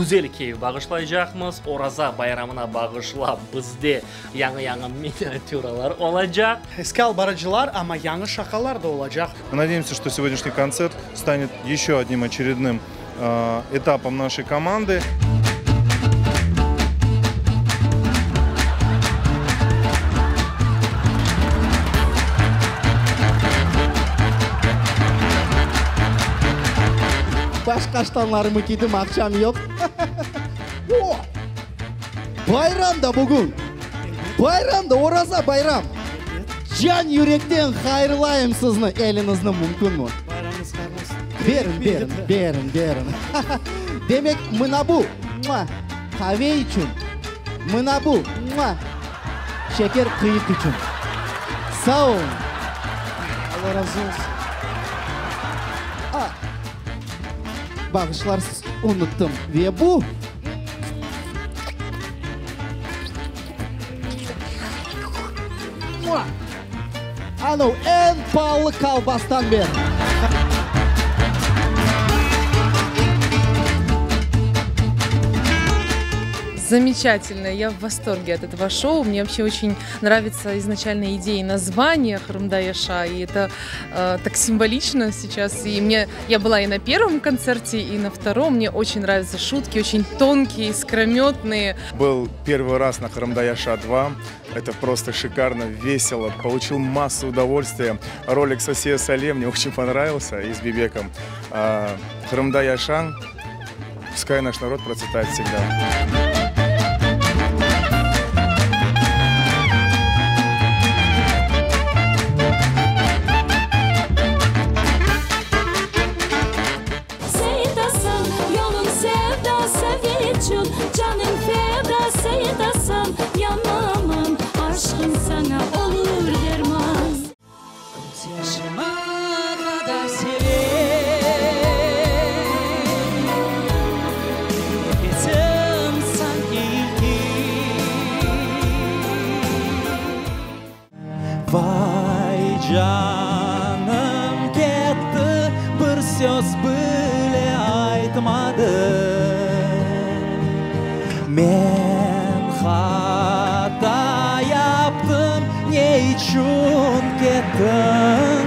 Güzel keyf bağışlaycaqmız. Oraza bayramına bağışlap bizde yañı-yañı miniatüralar olacaq. Eski albarıcılar, amma yañı şaqalar da olacaq. Мы надеемся, что сегодняшний концерт станет еще одним очередным этапом нашей команды. Başqa ştanlarımı kiydim, aqçam yoq. O! Bayram da bugün! Bayram da, Oraza bayram! Can yürekten hayırlayım sizni, eliñizni mümkünmi? Bayramıñız hayırlı olsun. Beriñ, beriñ, beriñ, beriñ. Demek, mına bu, mua, qave içün, mına bu, mua, şeker qıyıq içün. Sağ oluñ. Alla razı olsun. A, bağışlarsız, unuttım. Ve bu. Anau eñ paalı kolbastan ber. Замечательно, я в восторге от этого шоу. Мне вообще очень нравится изначальная идея названия Qırımda yaşa, и это э, так символично сейчас. И мне, я была и на первом концерте, и на втором. Мне очень нравятся шутки, очень тонкие, искрометные. Был первый раз на Qırımda yaşa 2. Это просто шикарно, весело. Получил массу удовольствия. Ролик Сосия Сале мне очень понравился и с Бибеком. Qırımda yaşa. Пускай наш народ процветает всегда. Seytasım, yolun sevdası içün Canım feda Seytasım, yanamam Aşqım saña olur derman. Közyaşıma qadar sevem, Nefesim sanki ilki. Vay, canım ketti, bir söz bile aytmadı. Men hata yaptım, ne içün kettiñ?